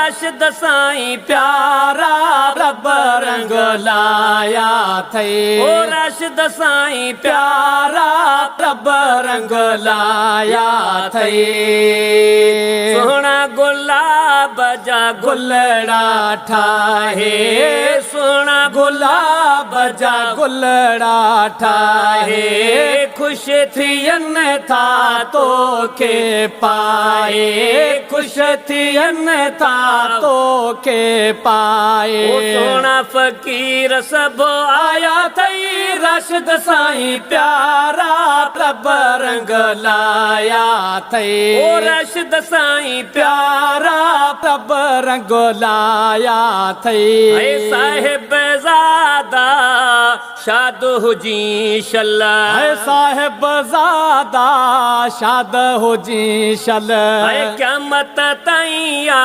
راشد سائين پيارا رب رنگ لايا اٿئي. او راشد سائين پيارا رب رنگ لايا اٿئي. سهڻا گلاب جا گلڙا ٺاهي. سهڻا گلاب جا گلڙا ٺاهي. خوش ٿين ٿا توکي پائي. خوش ٿين ٿا توکي پائي. او سهڻا فقير سڀ آيا اٿئي راشد سائين پيارا رب رنگ لايا اٿئي. او راشد سائين پيارا رب رنگ لايا اٿئي. اي صاحبزادا شاد هجين شل. اي صاحبزادا شاد هجين شل. اي قيامت تائين.